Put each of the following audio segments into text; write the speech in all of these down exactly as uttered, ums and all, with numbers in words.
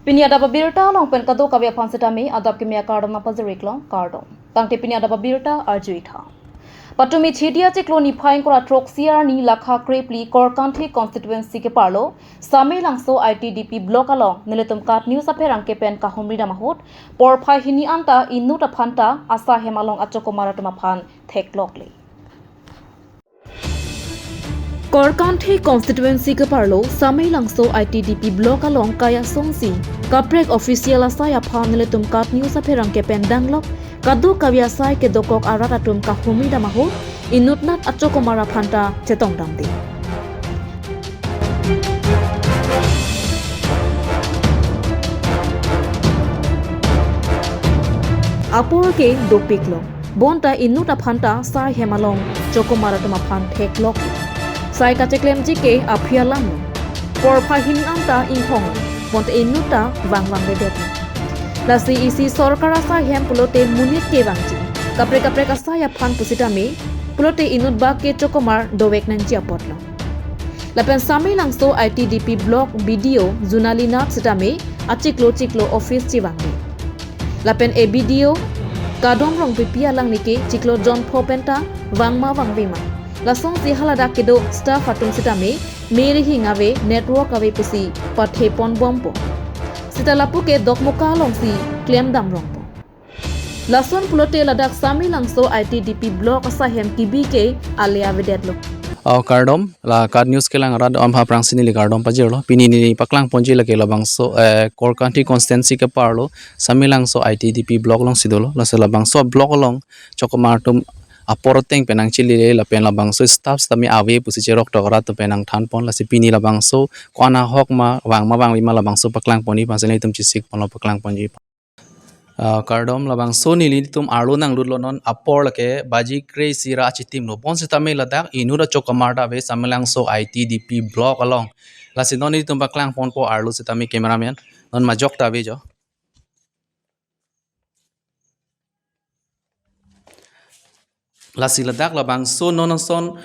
Pini adap abirta along pen kadokave aphan sitame adap kimi akardom nangpajir-ik long, kardom. Tangte pini adap abirta arju-ik tha. Patumi Chiti achiklo niphai ingkoi ra throk, Siar ni lakha krephli Korkanthi constituency keparlo Samelangso I T D P block along nelitum KAT News apherangke pen kahumri dam ahut, porphai hini anta inut aphanta asai hem along achokomar atum aphan theklokle. Korkanthi constituency keparlo Samelangso I T D P block along kai asonsi kaprek official asai aphan nelitum KAT News apherangke pen danglok, kadokave asai kedokok arat atum kahumri dam ahut, inutnat achokomar aphanta chetong damde. Apor ke dopiklo. Bonta inut aphanta sai hem along chokomar atum aphan theklok. Sai kacheklemji ke aphi alamlo. Porphai hini anta ingthong. Bonta inut ta vangvangvedet. Lasi isi sorkar asai hem pulote monit kevangji, kaprek kaprek asai aphan pusitame, pulote inut bak ke chokomar dovek nangji apotlo. Lapen Samelangso I T D P block B D O Junali Nath sitame achiklo chiklo office chevangve. Lapen A B D O Kadom Rongpipi alangli ke chiklo jon pho penta vangma vangvema. Lasonsi haladak kedo staff atum sitame me rihing ave, network ave pusi pathe ponbompo. Sita lapu ke Dokmoka alongsi klemdam rongpo. Lason pulote ladak Samelangso I T D P block asai hem kebi ke ale avedetlo. Oh, kardom, la KAT News kelang arat aphan aphrangsi neli kardom pajirlo. Pini neli paklang ponji lake labangso, eh, Korkanthi constituency keparlo Samelangso I T D P block alongsi dolo. Lasi labangso block along chokomar atum apor ateng pen nangchilile lapen labangso staff sitame ave pusi cheroktok arat atum pen nangthanpon. Lasi pini labangso ko-an ahok ma, vangma vangvema, labangso paklang ponji aphansi nelitum chesik ponlo, paklang ponji. Ah, kardom, labangso nelitum arlo nanglutlo, non apor lake baji kre-isi ra achitimlo. Bonsitame ladak inut achokomar ta ave Samelangso I T D P block along. Lasi non nelitum paklang ponpo arlo sitame, cameraman. Non majok ta ave jo. Lasi ladak labangso non ason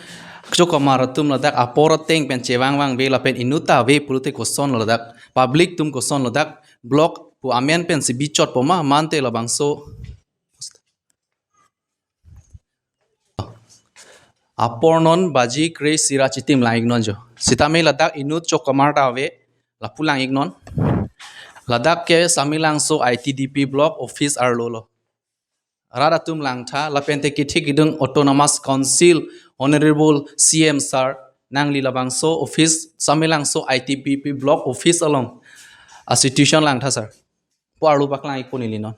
chokomar atum ladak apor ateng pen chevangvangve lapen inut ta ave pulote kosonlo ladak, public atum kosonlo ladak, block pu amen pensi bichotpo ma, mante labangso apor non baji kre-isi ra achitim lang-iknon jo. Sitame ladak inut chokomar ta ave, lapu lang-iknon. Ladak ke Samelangso I T D P block office arlo lo. Rat atum langtha, lapente kethek kedung Autonomous Council, Honorable C M sir, nangli labangso office, Samelangso I T D P block office along asituation langtha sir. Po arlo paklang-ikpo neli non.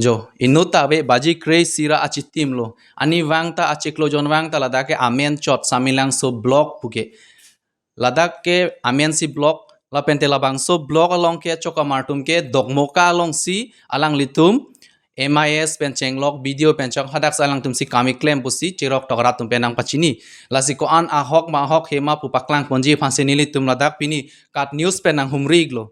Jo, inut ta ave, baji kre-isi ra achitimlo. Ani vang ta, achiklo jon vang ta ladak ke amen chot Samelangso block puke. Ladak ke amensi block, lapente labangso block along ke chokomar atum ke Dokmoka alongsi alanglitum M I S pen chenglok, B D O pen chok, hadak si alangtum si kam keklem pusi cheroktok arat atum pen nangpachini. Lasi ko-an ahok ma ahok hema pu paklang ponji aphansi nelitum ladak pini KAT News pen nanghumri-iklo.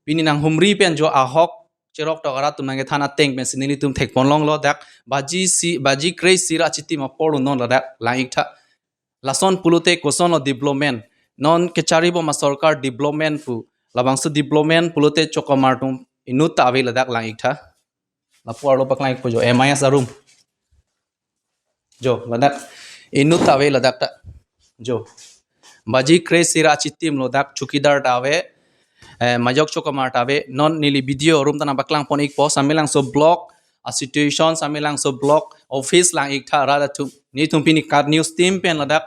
Pini nanghumri pen jo ahok cheroktok arat atum nangkethan ateng pensi nelitum thekpon longlo, dak baji si, baji kre-isi ra achitim apor lo non ladak lang-iktha. Lason pulote kosonlo development? Non kecharibom asorkar development pu. Labangso development pulote chokomar atum inut ta ave ladak lang-iktha. Lapu arlo paklang-ikpo jo, M I S arum. Jo, ladak inut ta ave ladak ta. Jo. Baji kre-isi ra achitimlo, dak chowkidar ta ave. Eh, majok chokomar ta ave. Non neli B D O arum ta nangpaklang pon-ikpo, Samelangso block asituation, Samelangso block office lang-iktha rat atum. Nelitum pini KAT News team pen ladak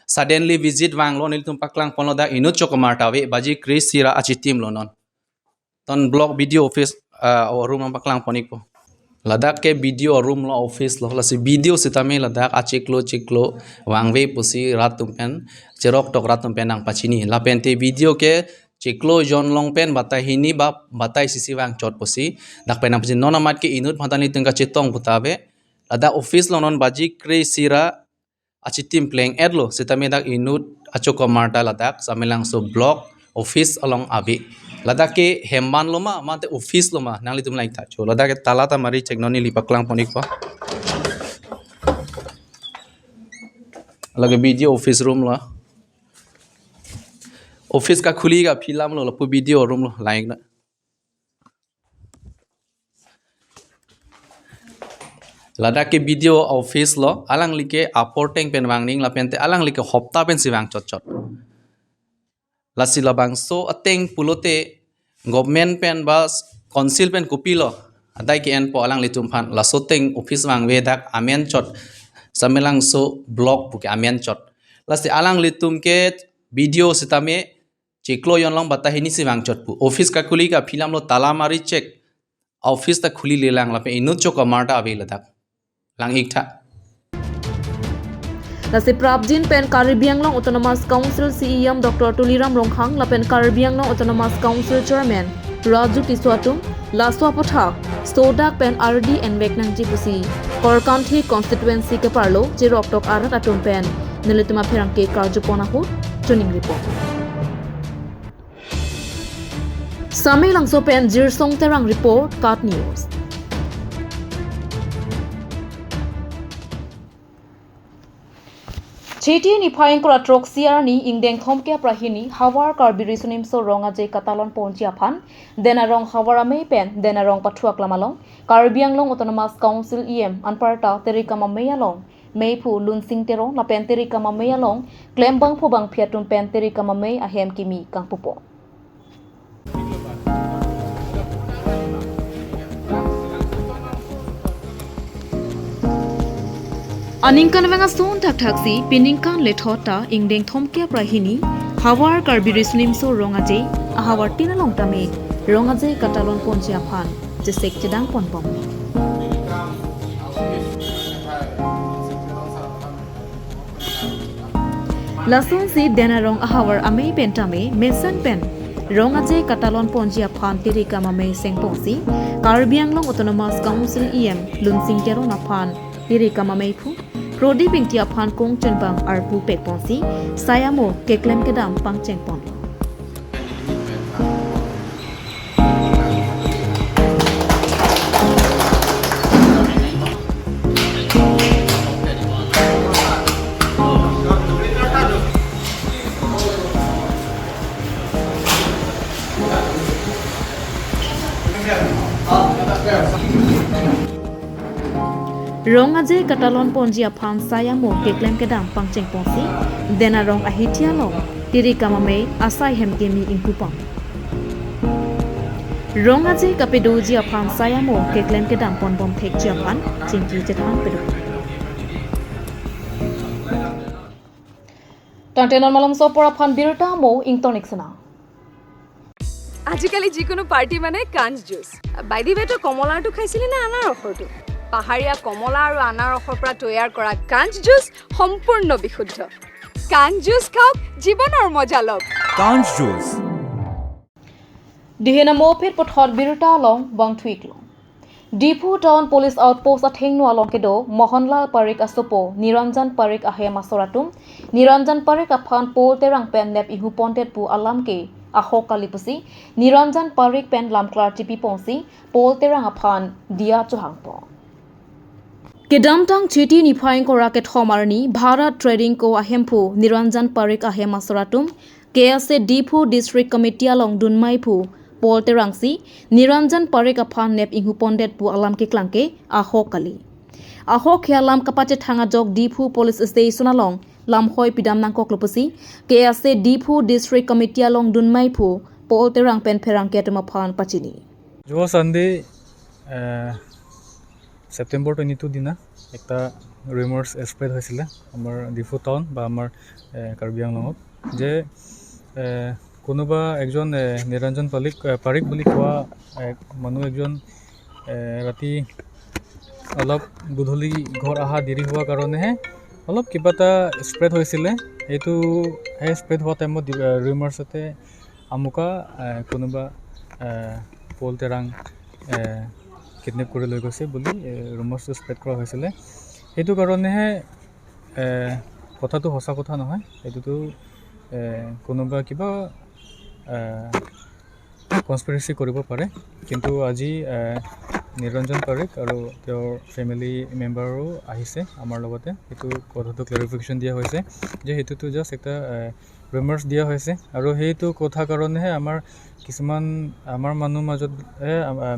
suddenly visit vanglo, nelitum paklang ponlo, dak inut chokomar ta ave, baji kre-isi ra achitimlo non. Ton block B D O office, ah, arum nangpaklang pon-ikpo. Ladak ke B D O arum lo, office lo, lasi B D O sitame ladak achiklo chiklo vangve pusi rat atum pen, cheroktok rat atum pen nangpachini. Lapente B D O ke chiklo jon along pen batai hini ba batai isi si vangchot pusi dak pen nangpachini. Non amat ke inut matan nelitum kachetong pu ta ave. Ladak office lo non, baji kre-isi ra achitim pleng-etlo, sitame dak inut achokomar ta ladak Samelangso block office along ave. Ladak ke hem ban lo ma, mate office lo ma, nanglitum lang-iktha jo. Ladak ke tala ta mari chek, non neli paklang pon-ikpo. Lake B D O office room lo. Office kakhuli ke aphi alam lo, lapu B D O room lo, laik na. Ladak ke B D O office lo, alangli ke apor ateng pen vang nangji, lapente alangli ke hopta pensi vang chotchot. Lasi labangso ateng pulote government pen ba council pen kopilo adai ke-enpo alanglitum aphan, laso ateng office vangvedak amen chot, Samelangso block pu ke amen chot. Lasi alanglitum ke B D O sitame chiklo jon along bata hini si vang chot pu. Office kakhuli ke aphi alam lo, tala mari chek. Office ta khulilelang, lapen inut chok amar ta ave ladak. Lang-ik tha. Lasi prapjin pen Karbi Anglong Autonomous Council C E M Doctor Tuliram Ronghang lapen Karbi Anglong Autonomous Council Chairman Raju Tisso atum laso aputhak sodak pen ardi envek nangji pusi Korkanthi constituency keparlo cheroktok arat atum pen nelitum apherangke karjupon ahut Chuning report. Samelangso pen Jirsong Terang report, KAT News. Chiti niphai ingkoi ra throksi arni ingdeng thomkep ra hini havar Karbi Riso Nimso Rong Aje katalon ponji aphan Denarong havar amei pen Denarong pathu aklam along Karbi Anglong Autonomous Council E M anparta Terikam Amei along meiphu Lunsing Teron lapen Terikam Amei along klembangpo bangphi atum pen Terikam Amei ahem kimi kangpupo. Aningkanvang ason thakthaksi piningkan lethot ta ingdeng thomkep ra hini havar Karbi Riso Nimso Rong Aje ahavartin along tame Rong Aje katalon ponji aphan chesek chedang ponbom. Lasonsi Denarong ahavar amei pen tame mesen pen Rong Aje katalon ponji aphan Terikam Amei sengpongsi Karbi Anglong Autonomous Council E M Lunsing Teron aphan Terikam Ameiphu Prodip Ingti aphan kongchunbang arpu pekponsi sai amo keklem kedam pangchengpon. Rong Aje katalon ponji aphan sai amo keklem kedam pangchengponsi Denarong ahithi along Terikam Amei asai hem kimi ingpupang. Rong Aje kapedoji aphan sai amo keklem kedam ponbom thekji aphan chingki chethan pedo. Tangte non malomso apor aphan birta mo ingtonik sena. আজিকালি যিকোনো পাৰ্টি মানে কাঞ্চ juice. By the ৱে, তই কমলাৰটো খাইছিলি নে আনাৰসৰটো? পাহাৰীয়া কমলা আৰু আনাৰসৰ পৰা তৈয়াৰ কৰা কাঞ্চ জুচ সম্পূৰ্ণ বিশুদ্ধ। কাঞ্চ জুচ খাওক, জীৱনৰ মজা লওক। Kanch Juice. Dihena mophet pothot birta along bangthuiklong. Diphu Town Police Outpost athengno along kedo Mohanlal Parik asopo Niranjan Parik ahem asor atum Niranjan Parik aphan Paul Terang pen nep inghupondet pu alam ke ahok kali pusi Niranjan Parik pen lamklar chipi ponsi Paul Terang aphan diya chohangpo. Kedamtang Chiti niphai ingkoi ra kethom arni Bharat Trading Co ahemphu Niranjan Parik ahem asor atum K S A Diphu District Committee along dunmai phu Paul Terang si Niranjan Parik aphan nep inghupondet pu alam keklang ke ahok kali. Ahok ke alam kapachethang ajok Diphu Police Station along lamhoi pidam nangkoklo pusi K S A Diphu District Committee along dunmai phu Paul Terang pen pherangke atum aphan pachini. যোৱা ছানডে, এ, September twenty two দিনা একটা ৰিমাৰ্ছ স্প্ৰেড হৈছিলে আমাৰ ডিফু টাউন বা আমাৰ, এ, কাৰ্বি আংলঙত যে, এ, কোনোবা একজন, এ, নিৰঞ্জন পালিক, এ, পাৰিক বুলি কোৱা, এ, মানুহ একজন, এ, ৰাতি অলপ গধূলি ঘৰ অহা দেৰি হোৱা কাৰণেহে অলপ কিবা এটা স্প্ৰেড হৈছিলে। এইটো সেই স্প্ৰেড হোৱা টাইমত দি-, এ, ৰিমাৰ্ছতে আমুকা, এ, কোনোবা, এ, পল তেৰাং, এ, কিডনেপ কৰি লৈ গৈছে বুলি, এ, ৰুমাৰ্ছটো স্প্ৰেড কৰা হৈছিলে। সেইটো কাৰণেহে, এ, কথাটো সঁচা কথা নহয়, এইটোতো, এ, কোনোবা কিবা, এ, কনস্পিৰেচি কৰিব পাৰে। কিন্তু আজি, এ, নিৰঞ্জন পাৰিক আৰু তেওঁৰ ফেমিলি মেম্বাৰো আহিছে আমাৰ লগতে। সেইটো কথাটো ক্লেৰিফিকেশ্যন দিয়া হৈছে যে সেইটোতো জাষ্ট একটা ৰুমাৰ্ছ দিয়া হৈছে আৰু সেইটো কথা কাৰণেহে আমাৰ কিছুমান আমাৰ মানুহ মাজত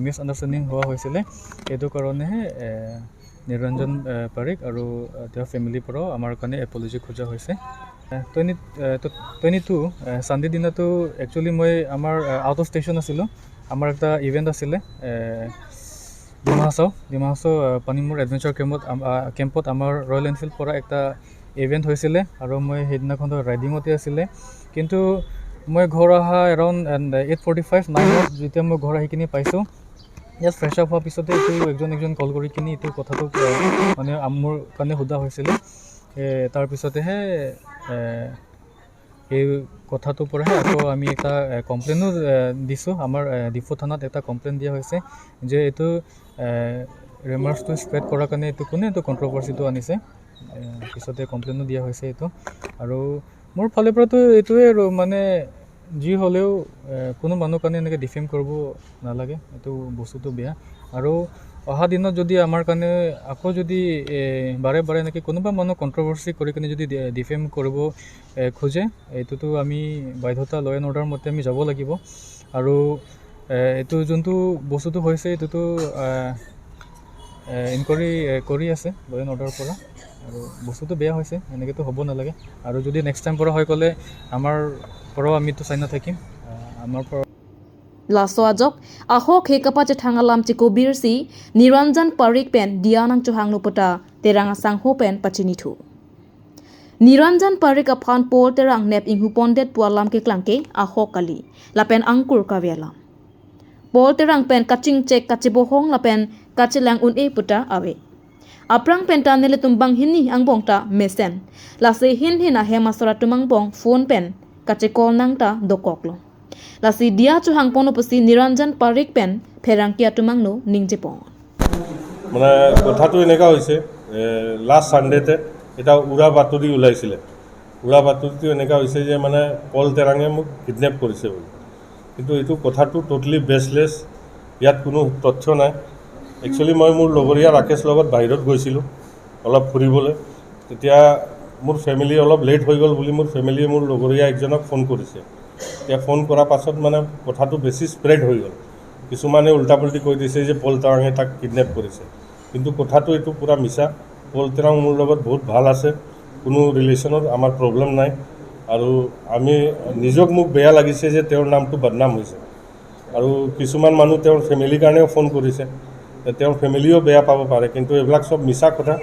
মিছ আণ্ডাৰষ্টেণ্ডিং হোৱা হৈছিলে। সেইটো কাৰণেহে এ, নিৰঞ্জন এ, পাৰিক আৰু এ, তেওঁৰ ফেমিলিৰ পৰাও আমাৰ কাৰণে এপলজি খোজা হৈছে। টুৱেণ্টি টুৱেণ্টি টু ছানডে দিনাটো একচুৱেলি মই আমাৰ আউট অফ ষ্টেচন আছিলোঁ। আমাৰ এটা ইভেণ্ট আছিলে এ, ডিমা হাছাও ডিমা হাছাও আহ, পানীমূৰ এডভেঞ্চাৰ কেম্পত আম- আহ, কেম্পত আমাৰ ৰয়েল এনফিল্ড পৰা এটা ইভেণ্ট হৈছিলে আৰু মই সেইদিনাখন ৰাইডিঙতে আছিলে। কিন্তু মই ঘৰ অহা এৰাউণ্ড এইট ফৰ্টি ফাইভ নাইনত যেতিয়া মই ঘৰ আহি কিনি পাইছোঁ, ইয়াত ফ্ৰেছ আপ হোৱাৰ পিছতে এইটো একজন একজন কল কৰি কিনি এইটো কথাটো আহ, মানে আম- মোৰ কাৰণে সোধা হৈছিলে। এ, তাৰপিছতেহে এ, এই কথাটোৰ পৰাহে আকৌ আমি এটা এ, কমপ্লেইনো এ, দিছোঁ। আমাৰ এ, ডিফু থানাত এটা কমপ্লেইন দিয়া হৈছে যে এইটো এ, ৰুমাৰ্ছটো স্প্ৰেড কৰাৰ কাৰণে এইটো কোনে এইটো কণ্ট্ৰভাৰ্চিটো আনিছে। এ, পিছতে কমপ্লেইনো দিয়া হৈছে এইটো। আৰু মোৰ ফালৰ পৰাতো এইটোৱে আৰু মানে যি হ'লেও এ, কোনো মানুহ কাৰণে এনেকৈ ডিফেম কৰিব নালাগে। এইটো বস্তুটো বেয়া। আৰু অহা দিনত যদি আমাৰ কাৰণে আকৌ যদি এ, বাৰে বাৰে এনেকৈ কোনোবা মানুহ কণ্ট্ৰভাৰ্চি কৰি কিনে যদি ডি- ডিফেম কৰিব এ, খোজে, এইটোতো আমি বাধ্যতা ল' এণ্ড অৰ্ডাৰ মতে আমি যাব লাগিব। আৰু এ, এইটো যোনটো বস্তুটো হৈছে এইটোতো এ, এ, ইনকুৱাৰী এ, কৰি আছে ল' এণ্ড অৰ্ডাৰৰ পৰা। আৰু বস্তুটো বেয়া হৈছে, এনেকৈতো হ'ব নালাগে। আৰু যদি নেক্সট টাইম পৰা হয় ক'লে আমাৰ পৰাও আমিতো চাই নাথাকিম। আহ, আমাৰ পৰা Laso ajok, ahok he kapachethang alam chikobirsi, Niranjan Parik pen Diya nangchohangno puta, Terang asangho pen pachinithu. Niranjan Parik aphan Paul Terang nep inghupondet pu alam keklangke, ahok kali, lapen angkur kave alam. Paul Terang pen kachingchek kachibohong lapen kachelang un-e puta ave. Aphrang pen ta nelitum banghini angbong ta mesen. Lasi hin hin ahem asor atum angbong phone pen kachekol nang ta dokoklo. Lasi Diya chohangponlo pusi Niranjan Parik pen pherangke atum angno ningjepon. মানে কথাটো এনেকুৱা হৈছে, লাষ্ট ছানডেতে এটা উৰা বাতৰি ওলাইছিলে। উৰা বাতৰিটো এনেকুৱা হৈছে যে মানে পল তেৰাঙে মোক কিডনেপ কৰিছে বুলি। কিন্তু এইটো কথাটো ট'টেলি বেচলেছ। ইয়াত কোনো তথ্য নাই। একচুৱেলি মই মোৰ লগৰীয়া ৰাকেশ লগত বাহিৰত গৈছিলোঁ অলপ ফুৰিবলৈ। তেতিয়া মোৰ ফেমিলি অলপ লেট হৈ গ'ল বুলি মোৰ ফেমিলিয়ে মোৰ লগৰীয়া একজনক ফোন কৰিছে। এতিয়া ফোন কৰাৰ পাছত মানে কথাটো বেছি স্প্ৰেড হৈ গ'ল। কিছুমানে উল্টা পুল্টি কৈ দিছে যে পল তেৰাঙে তাক কিডনেপ কৰিছে। কিন্তু কথাটো এইটো পূৰা মিছা। পল তেৰাং মোৰ লগত বহুত ভাল আছে, কোনো ৰিলেশ্যনৰ আমাৰ প্ৰব্লেম নাই। আৰু আমি নিজক, মোক বেয়া লাগিছে যে তেওঁৰ নামটো বদনাম হৈছে। আৰু কিছুমান মানুহ তেওঁৰ ফেমিলিৰ কাৰণেও ফোন কৰিছে, তে তেওঁৰ ফেমিলিয়েও বেয়া পাব পাৰে। কিন্তু এইবিলাক চব মিছা কথা।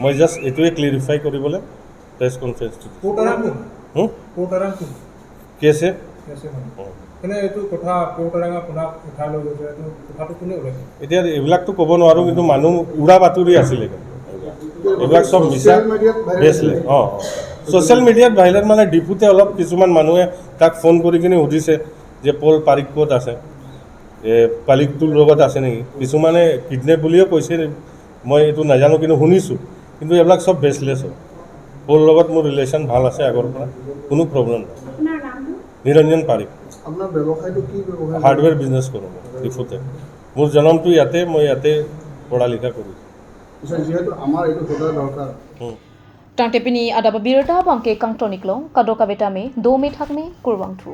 মই জাষ্ট এইটোৱে ক্লেৰিফাই কৰিবলৈ প্ৰেছ কনফাৰেন্সটো দিছোঁ। পল তেৰাং কোন? হুম? পল তেৰাং কোন? কেছে কেছে মানে? মানে এইটো কথা পল তেৰাঙে আপোনাক উঠাই লৈ গৈছে, এইটো কথাটো কোনে ওলাইছে? এতিয়া এইবিলাকতো ক'ব নোৱাৰোঁ, কিন্তু মানুহ উৰা বাতৰি আছিলে। এইবিলাক চব মিছা, বেচলেছ। অ, ছ'চিয়েল মিডিয়াত ভাইৰেল মানে ডিপুতে অলপ কিছুমান মানুহে তাক ফোন কৰি কিনে সুধিছে যে পল পাৰিক ক'ত আছে, এ, পালিকটোৰ লগত আছে নেকি? কিছুমানে কিডনেপ বুলিও কৈছে, মই এইটো নাজানো, কিন্তু শুনিছোঁ। কিন্তু এইবিলাক চব বেচলেছ হয়। পলৰ লগত মোৰ ৰিলেশ্যন ভাল আছে আগৰ পৰা, কোনো প্ৰব্লেম নাই। আপোনাৰ নামটো? নিৰঞ্জন পাৰিক। আপোনাৰ ব্যৱসায়টো কি ব্যৱসায়? হাৰ্ডৱেৰ বিজনেছ কৰোঁ মই ডিফুতে। মোৰ জন্মটো ইয়াতে, মই ইয়াতে পঢ়া লিখা কৰিছোঁ। পিছে যিহেতু আমাৰ এইটো সোধা দৰকাৰ। হুম। Tangte pini adap abirta abangke kangtonik long, kadokave tame dome thakme kurvangthu.